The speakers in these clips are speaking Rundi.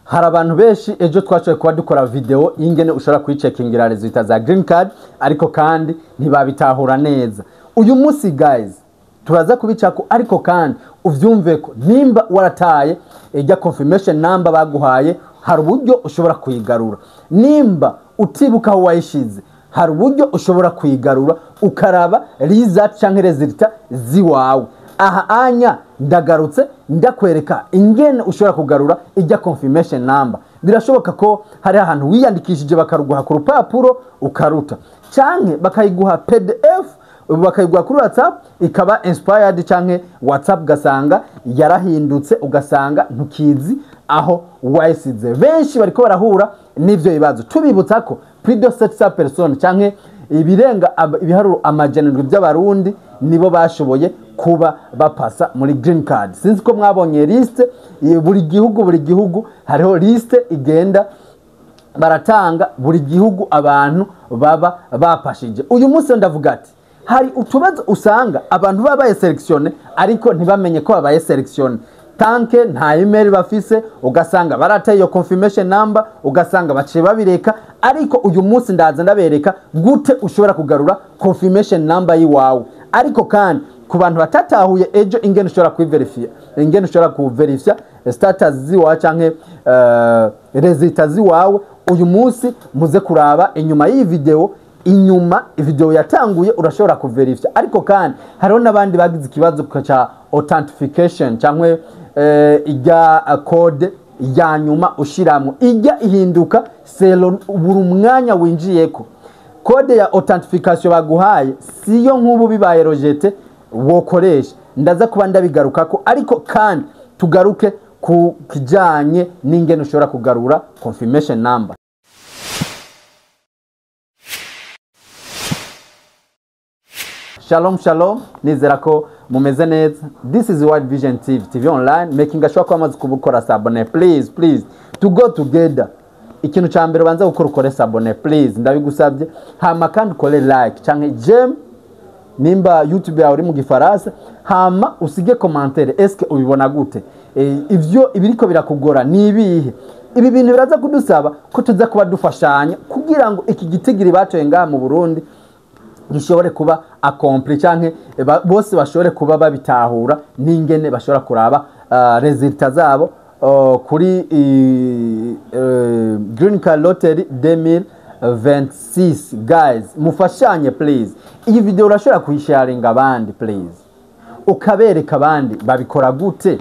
Hari abantu benshi ejo twashoboye kuba dukora video y'ingene ushobora kuyicekingira résultat za green card, ariko kandi ntibabitahura neza. Uyu munsi, guys, turaza kubicako, ariko kandi uvyumve ko nimba warataye ijya confirmation number baguhaye, hari uburyo ushobora kuyigarura. Nimba utibuka aho wayishize, hari uburyo ushobora kuyigarura ukaraba result canke résultat ziwawe. Aha anya ndagarutse ndakwereka ingene ushobora kugarura ijya confirmation number. Birashoboka ko hari ahantu wiyandikishije bakaruguha ku rupapuro ukaruta, canke bakayiguha PDF, bakayiguha kuri WhatsApp ikaba expired, canke WhatsApp ugasanga yarahindutse, ugasanga ntukizi aho wayisize. Benshi bariko barahura n'ivyo bibazo. Tubibutsa ko plus de 700 personnes, canke ibirenga ibiharuro 700 by'Abarundi, nibo bashoboye kuba bapasa muri green card. Sinzi ko mwabonye liste. Buri gihugu hariho liste igenda baratanga buri gihugu abantu baba bapashije. Uyu munsi ndavuga ati hari utubazo usanga abantu babaye sélectionné ariko ntibamenye ko babaye sélectionné, tant que nta email bafise, ugasanga barateye iyo confirmation number, ugasanga baciye babireka. Ariko uyu munsi ndaza ndabereka gute ushobora kugarura confirmation number yiwawe. Ariko kandi ku bantu batatahuye ejo ingene ushobora kuyiverifya, ingene ushobora kuverifya status ziwawe canke résultat ziwawe, uyu munsi muze kuraba inyuma y'iyi video. Inyuma video yatanguye urashobora kuverifya. Ariko kandi hariho n'abandi bagize ikibazo ca authentication cyangwa ijya code ya nyuma ushiramwo ijya ihinduka selon buri mwanya winjiyeko. Code ya authentification baguhaye siyo nk'ubu bibaye rejeté wokoresha. Ndaza kuba ndabigarukako, ariko kandi tugaruke ku kijanye n'ingene ushobora kugarura confirmation number. Shalom shalom, nizera ko mumeze neza. This is World Vision TV, TV online, making sure ko amaze kubukora s'abonner, please, please, to go together. Ikintu ca mbere ubanza gukora, ukore s'abonner, please, ndabigusabye. Hama kandi ukore like canke j'aime nimba YouTube yawe uri mu Gifaransa, hama usige commentaire: eske ubibona gute? Ivyo ibiriko birakugora ni ibihe? Ibi bintu biraza kudusaba ko tuza kuba dufashanya kugira ngo iki gitigiri batoye ngaha mu Burundi gishobore kuba accompli, canke bose bashobore kuba babitahura n'ingene bashobora kuraba résultat zabo kuri Green Card Lottery 2026. Guys, mufashanye please. Iyi video urashobora kuyisharinga abandi, please, ukabereka abandi babikora gute.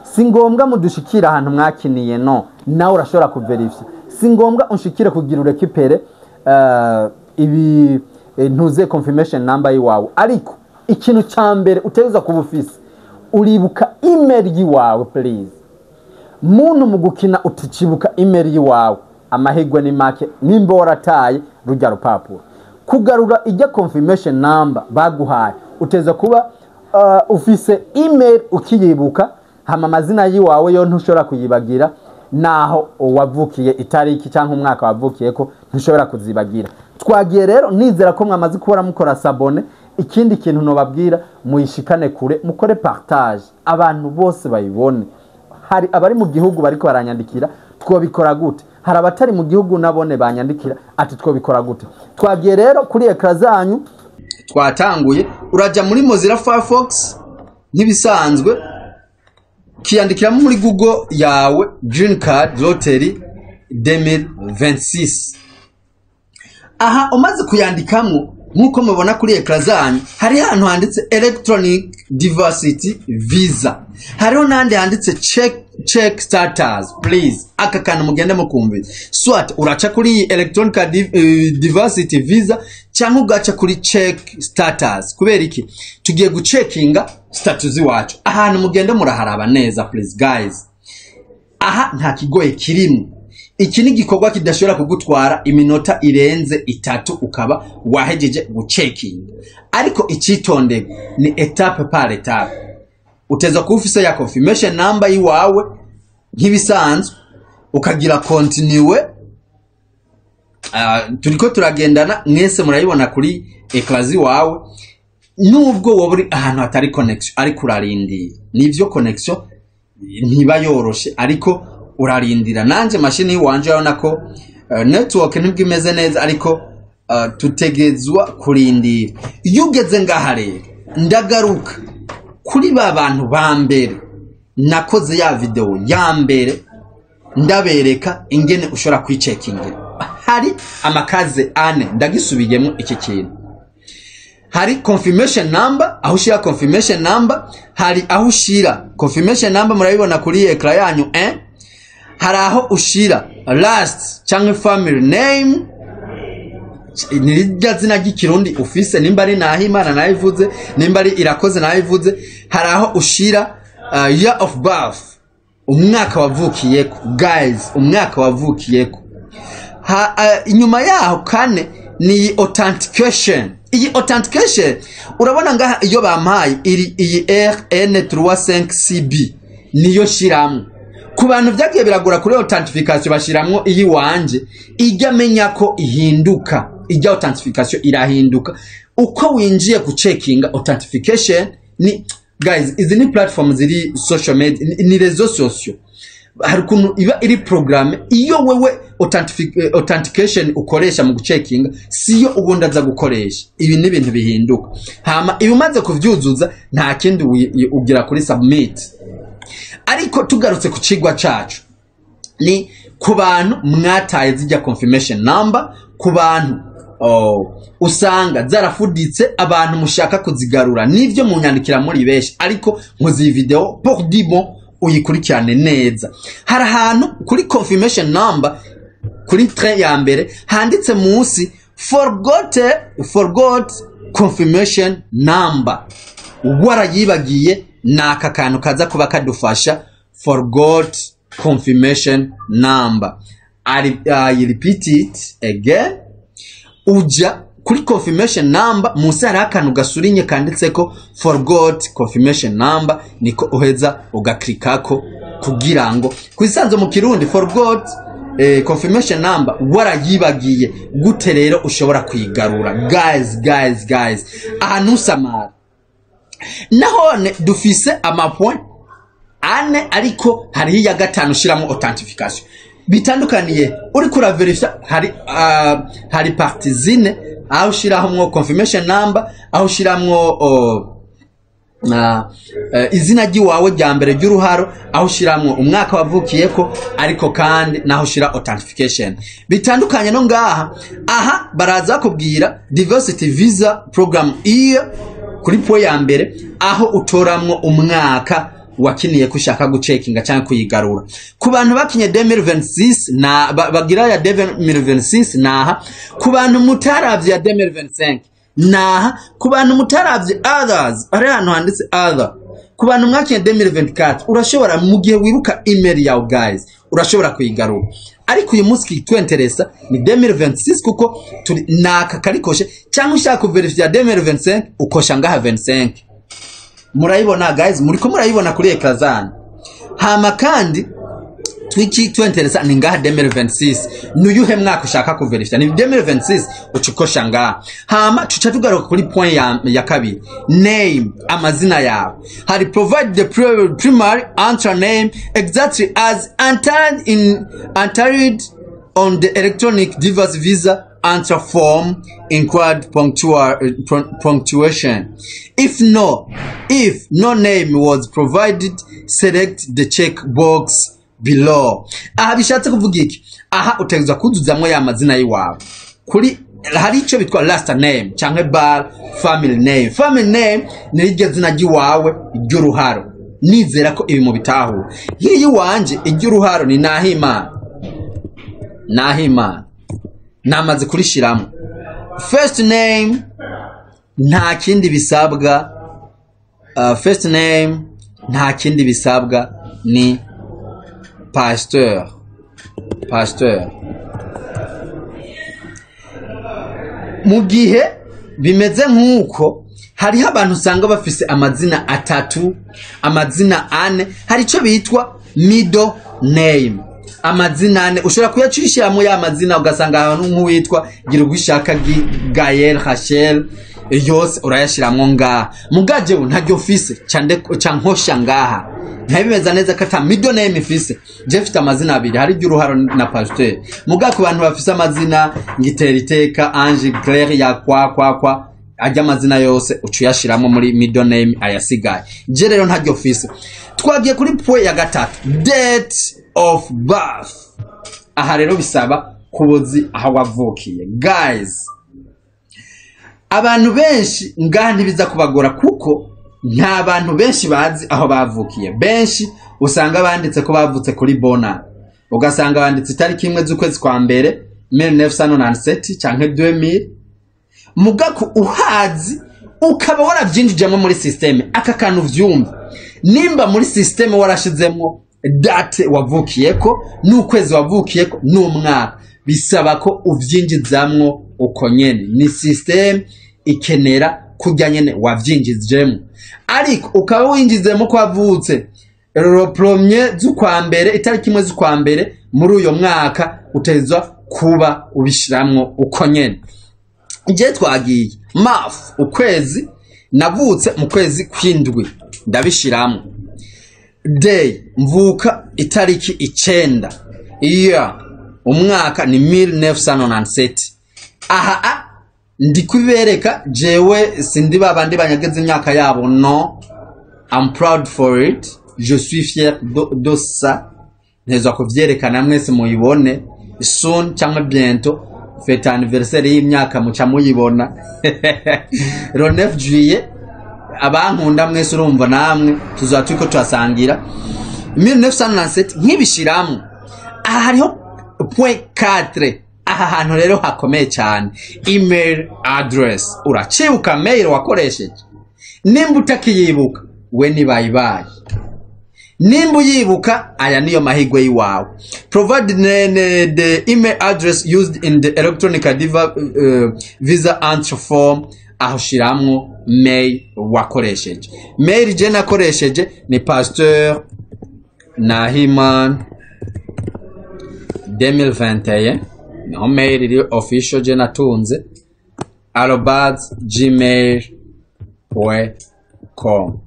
Si ngombwa mudushikira ahantu mwakiniye, no nawe urashobora kuverifya. Si ngombwa unshikire kugira urekipere ibi ntuze confirmation number yiwawe, ariko ikintu ca mbere utegerezwa kuba ufise, uribuka email yiwawe, please. Muntu mu gukina uticibuka email yiwawe, amahirwe ni make. Nimba warataye rujya rupapuro, kugarura ijya confirmation number baguhaye uteza kuba ufise email ukiyibuka, hama amazina yiwawe yo ntushobora kuyibagira, naho wavukiye, itariki cyangwa umwaka wavukiyeko ntushobora kuzibagira. Twagiye rero, nizera ko mwamaze kubona mukora s'abonner. Ikindi kintu nobabwira, muyishikane kure, mukore partage, abantu bose bayibone. Hari abari mu gihugu bariko baranyandikira: "Twobikora gute?" Hari abatari mu gihugu nabone banyandikira ati: "Twobikora gute?" Twagiye rero kuri écran zanyu. Twatanguye. Urajya muri Mozilla Firefox nk'ibisanzwe, ukiyandikiramo muri Google yawe Green Card Lottery 2026. Aha umaze kuyandikamo, nk'uko mubona kuri écran zanyu, hari ahantu handitse electronic diversity visa, hariho n'ahandi handitse check status. Please, aka kantu mugende mukumvira. Soit uraca kuri iyi electronic diversity visa cyangwa ugaca kuri check status. Kubera iki? Tugiye gucekinga status iwacu. Ahantu mugende muraharaba neza, please, guys. Aha nta kigoye kirimo. Iki ni igikorwa kidashobora kugutwara iminota irenze 3, ukaba wahejeje gucekinga. Ariko icyitonderwa ni étape par étape. Uteza kuba ufise ya confirmation number yiwawe nk'ibisanzwe, ukagira continue. Turiko turagendana mwese, murayibona kuri écran wawe. Nubwo wowe uri ahantu hatari connection, ariko urarindiye, nivyo, connection ntiba yoroshe, ariko Urarindira. Nanje mashini wanje urabona ko network ntibwo imeze neza, ariko tutegezwa kurindira. Iyo ugeze ngaha rero, ndagaruka kuri ba bantu ba mbere nakoze ya video ya mbere ndabereka ingene ushobora kwicekingira. Hari amakaze ane, ndagisubiyemo iki kintu. Hari confirmation number, aho ushira confirmation number. Hari aho ushira confirmation number, murabibona kuri écran yanyu, eh? Hari aho ushira last cyangwa family name, ni rirya zina ry'Ikirundi ufise, nimba ari Nahimana nayivuze, nimba ari Irakoze nayivuze. Hari aho ushira year of birth, umwaka wavukiyeko, guys, umwaka wavukiyeko. Inyuma yaho kane ni authentication. Iyi authentication urabona ngaha iyo bampaye iri iyi RN35CB niyo shiramwo. Ku bantu vyagiye biragura kuri authentification, bashiramwo iyi wanje ijya menya ko ihinduka. Ijya authentification irahinduka uko winjiye ku checking authentification. Ni guys, izi ni platform ziri social media, ni réseaux sociaux. Hari ukuntu iba iri programme, iyo wewe authentication ukoresha mu gucekinga siyo ubundi aza gukoresha. Ibi ni ibintu bihinduka. Hama ibi umaze kuvyuzuza, nta kindi, ugira kuri submit. Ariko tugarutse ku cigwa cacu, ni ku bantu mwataye zijya confirmation number, ku bantu usanga zarafuditse, abantu mushaka kuzigarura. Nivyo munyandikira muri benshi, ariko nkoze iyi video pour du bon, uyikurikirane neza. Hari ahantu kuri confirmation number, kuri trait ya mbere, handitse munsi forgot confirmation number. Warayibagiye, ni aka kantu kaza kuba kadufasha, forgot confirmation number. I repeat it again: uja kuri confirmation number, munsi hariho akantu gasurinye kanditseko forgot confirmation number, niko uheza ugaklikako kugira ngo ku isanzwe mu Kirundi forgot confirmation number, warayibagiye. Gute rero ushobora kuyigarura? Guys, guys, guys, aha ntusamara. Nahone dufise amapoint ane, ariko hariho iya gatanu ushiramo authentification. Bitandukaniye uriko uraverifya, hari parties zine: aho ushiraho confirmation number, aho ushiramwo izina ry'iwawe rya mbere ry'uruharo, aho ushiramwo umwaka wavukiyeko, ariko kandi naho ushira authentification. Bitandukanye no ngaha. Aha baraza bakubwira diversity visa program year kuri point ya mbere, aho utoramwo umwaka wakiniye ko ushaka gucekinga cyangwa kuyigarura. Ku bantu bakinye 2026 na bagira ya 2026, naha. Ku bantu mutaravye ya 2025, naha. Ku bantu mutaravye, others, hari ahantu handitse other. Ku bantu mwakinye 2024, urashobora, mu gihe wibuka email yawe, guys, urashobora kuyigarura. Ariko uyu munsi kitwenteresa ni 2026, kuko turi naka karikoshe. Cyangwa ushaka kuverifya 2025, ukosha ngaha 25. Murayibona guys, muriko murayibona kuri écran zanyu. Hama kandi twiki twenteresa ni ngaha 2026. Nuyuhe mwaka ushaka kuverifya? Ni 2026, ucukosha ngaha. Hama tuca tugaruka kuri point ya kabiri, name, amazina yawe. Hari provide the primary entry name exactly as entered on the electronic device visa answer form, include punctuation. If no name was provided, select the check box below. Aha bishatse kuvuga iki? Aha utegerezwa kuzuzamwo ya mazina y'iwawe. Kuri hari icyo bitwa last name canke bar family name. Family name ni iryo zina ry'iwawe ry'uruharo. Nizera ko ibi mubitahura. Nk'iyi wanje iry'uruharo ni Nahimana. Nahimana namaze kurishiramo. First name nta kindi bisabwa, first name nta kindi bisabwa, ni Pasteur. Pasteur. Mu gihe bimeze nk'uko, hariho abantu usanga bafise amazina atatu, amazina ane. Hari icyo bitwa middle name, amazina ane ushobora kuyacishiramo ya mazina, ugasanga ahantu nk'uwitwa Girugwishaka Gael Rachel. Yose urayashiramwo ngaha. Mugajewe ntaryo mfise, ca nkosha ngaha nkabimeza neza ko ata middle name mfise. Je mfite amazina abiri, hari iry'uruharo na pasteur. Muga ku bantu bafise amazina ngitera iteka, Ange Claire, ya kwa kwa kwa ajya, amazina yose uca uyashiramo muri middle name ayasigaye. Je rero ntaryo mfise. Twagiye kuri point ya gatatu, date of birth. Aha rero bisaba kubuzi aho wavukiye. Guys, abantu benshi ngaha ntibiza kubagora, kuko nta bantu benshi bazi aho bavukiye. Benshi usanga banditse ko bavutse kuri bona, ugasanga banditse itariki 1 z'ukwezi kwa mbere 1997 canke 2000. Mugako uhazi ukaba waravyinjijemo muri système, aka kantu vyumva, nimba muri système warashizemo date wavukiyeko n'ukwezi wavukiyeko n'umwaka, bisaba ko uvyinjizamwo uko nyene. Ni système ikenera kurya nyene wavyinjijemo. Ariko ukaba winjizemo ko wavutse le premier z'ukwa mbere, itariki 1 z'ukwa mbere muri uyo mwaka, utezwa kuba ubishiramwo uko nyene. Nje twagiye month, ukwezi, navutse mu kwezi kw'indwi, ndabishiramo. Day, mvuka itariki 9. Year, umwaka ni 1997. Aha a ndi kubereka, jewe sindi babandi banyageze imyaka yabo. No, I'm proud for it, je suis fier de ça. Ntezwa kuvyerekana mwese muyibone. Soon cyangwa bientôt fête anniversaire y'imyaka, muca muyibona le 9 juillet. Abankunda mwese, urumva namwe tuzaba turiko turasangira 1997. Nkibishiramo aha hariho point 4. Aha hantu rero hakomeye cyane, email address. Uracibuka mail wakoresheje? Nimba utakiyibuka, we nibayibaye. Nimba uyibuka, aya niyo mahigwe y'iwawe. Provide the email address used in the electronic visa entry form. Aho ushiramwo mail wakoresheje. Mail je nakoresheje ni pasteur Nahiman 2021, niho mail iri official je natunze, @gmail.com.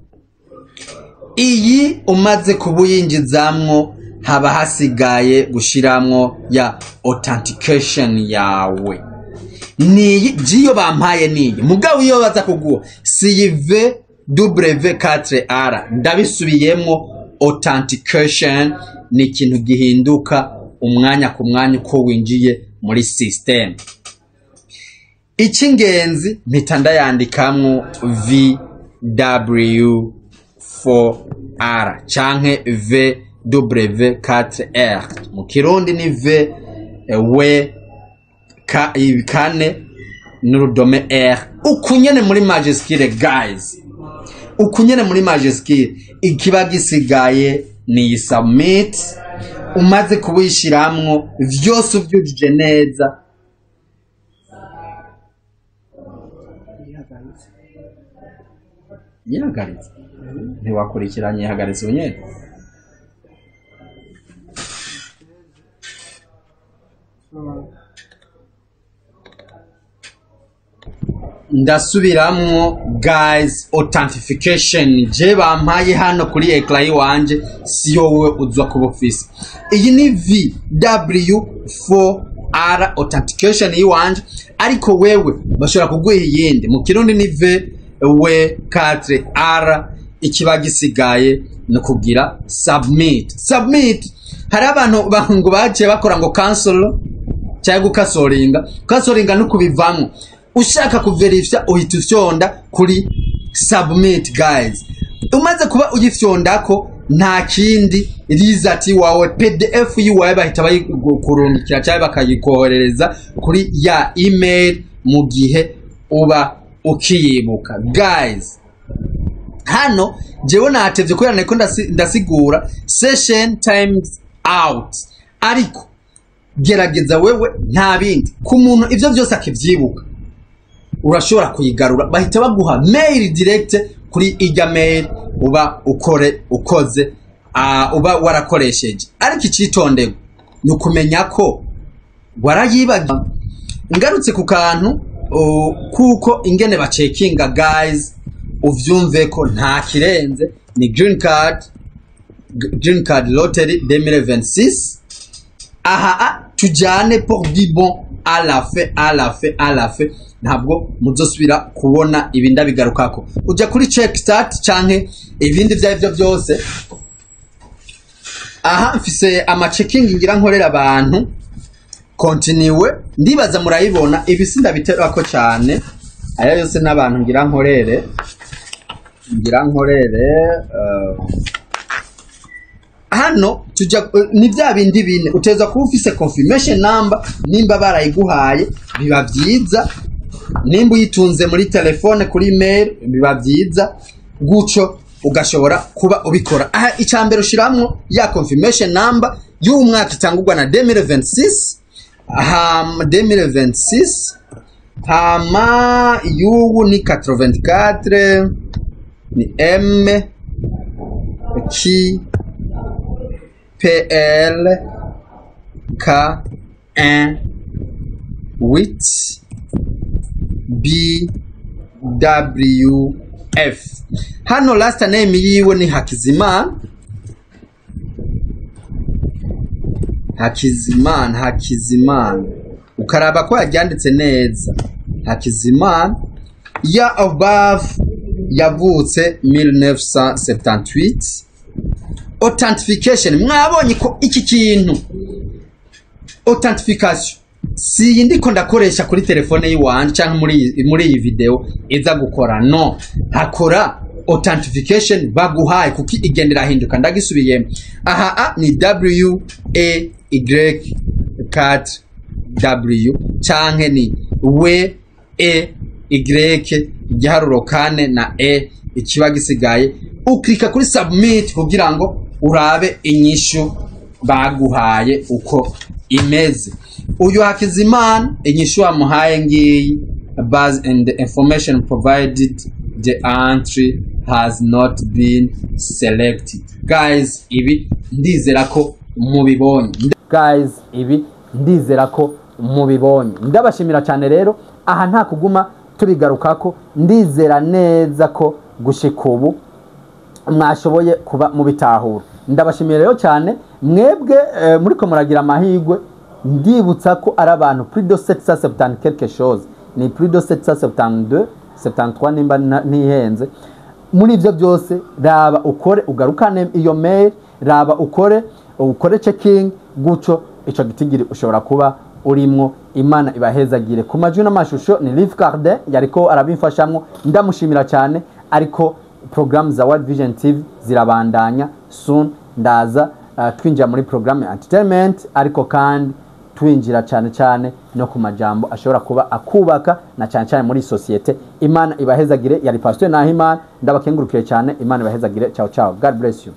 Iyi umaze kubuyinjizamwo, haba hasigaye gushiramwo ya authentication yawe. Niyi jiyo bampaye, niyi. Mugabo iyo baza kuguha si V W4R. Ndabisubiyemwo, authentication ni ikintu gihinduka umwanya ku mwanya uko winjiye muri system. Icy'ingenzi mpita ndayandikamwo VW4R canke VW4R. Mu Kirundi ni V W kane n'urudome R, uku nyene muri majuscule. Guys, uku nyene muri majuscule. Ikiba gisigaye ni iyi submit. Umaze kubishiramwo vyose, uvyujuje neza. Yihagaritse. Yihagaritse? Ntiwakurikiranye, yihagaritse ubunyene. So, Ndasubiramwo guys, authentication je bampaye hano kuri écran iwanje siyo wowe uza kuba ufise. Iyi ni VW4R authentication iwanje, ariko wewe bashobora kuguha iyindi. Mu Kirundi ni VW4R. Ikiba gisigaye ni ukugira submit. Submit, hari abantu ngo baciye bakora ngo cancel cyangwa gukasoringa. Gukasoringa no kubivamwo. Ushaka kuverifya, uhita ufyonda kuri submit. Guys, umaze kuba ugifyondako, nta kindi, result wawe, PDF yiwawe, bahita bayikurungikira cyangwa bakayikoherereza kuri ya email mu gihe uba ukiyibuka. Guys, hano jewe natevye kubera nariko ndasigura session times out, ariko gerageza wewe, nta bindi. Ku muntu ivyo vyose akivyibuka, urashobora kuyigarura. Bahita baguha mail direct kuri irya mail uba ukore ukoze, uba warakoresheje. Ariko icitonderwa ni ukumenya ko warayibagiwe. Ngarutse ku kantu Kuko ingene bacekinga, guys, uvyumve ko nta kirenze, ni green card, green card lottery 2026. Aha tujyane pour du bon à la fin, à la fin, à la fin. Ntabwo muzosubira kubona ibi, ndabigarukako. Ujya kuri check start canke ibindi ibyo aribyo byose. Aha mfise ama checking ngira nkorera abantu. Continue, ndibaza murayibona. Ibi sindabiterako cyane, aya yose n'abantu ngira nkorere. Hano tujya ni bya bindi bine: uteza kuba ufise confirmation number. Nimba barayiguhaye biba byiza, nimba uyitunze muri telefone, kuri mail, biba byiza gutyo, ugashobora kuba ubikora. Aha icya mbere ushiramwo ya confirmation number y'uwo mwaka itangurwa na 2026, hama 2026, hama y'ubu ni 84, ni M Q PL K 1 8 B W F. Hano last name yiwe ni Hakizimana, Hakizimana, Hakizimana. Ukaraba ko yaryanditse neza, Hakizimana. Year of birth, yavutse 1978. Authentication, mwabonye ko iki kintu authentication si iyi ndiko ndakoresha kuri telefone yiwanje cyangwa muri iyi video iza gukora. No hakora authentication baguhaye, kuko igenda irahinduka. Ndagisubiyemo aha, a ni W A Y 4 W canke ni W E Y igiharuro kane na E ikiba gisigaye. Uklika kuri submit kugira ngo urabe inyishu baguhaye uko imeze. Uyu Hakizimana, inyishu bamuhaye ngiyi: "Based on the information provided, the entry has not been selected." Guys, ibi ndizera ko mubibonye. Guys, ibi ndizera ko mubibonye. Ndabashimira cyane rero. Aha nta kuguma tubigarukako, ndizera neza ko gushika ubu mwashoboye kuba mubitahura. Ndabashimiye rero cyane mwebwe muriko muragira amahirwe. Ndibutsa ko ari abantu plus de 770 quelque chose, ni plus de 772, 73 nimba ntihenze. Muri ibyo byose, raba ukore, ugarukane iyo mail, raba ukore checking gutyo, ico gitigiri ushobora kuba urimwo. Imana ibahezagire. Ku majwi n'amashusho ni Liv Carde yariko arabimfashamwo, ndamushimira cyane. Ariko programu za World Vision TV zirabandanya. Soon ndaza twinjira muri programu ya entertainment, ariko kandi twinjira cyane cyane no ku majambo ashobora kuba akubaka na cyane cyane muri société. Imana ibahezagire. Yari Pasteur Nahimana, ndabakengurukiye cyane. Imana ibahezagire. Ciao ciao, God bless you.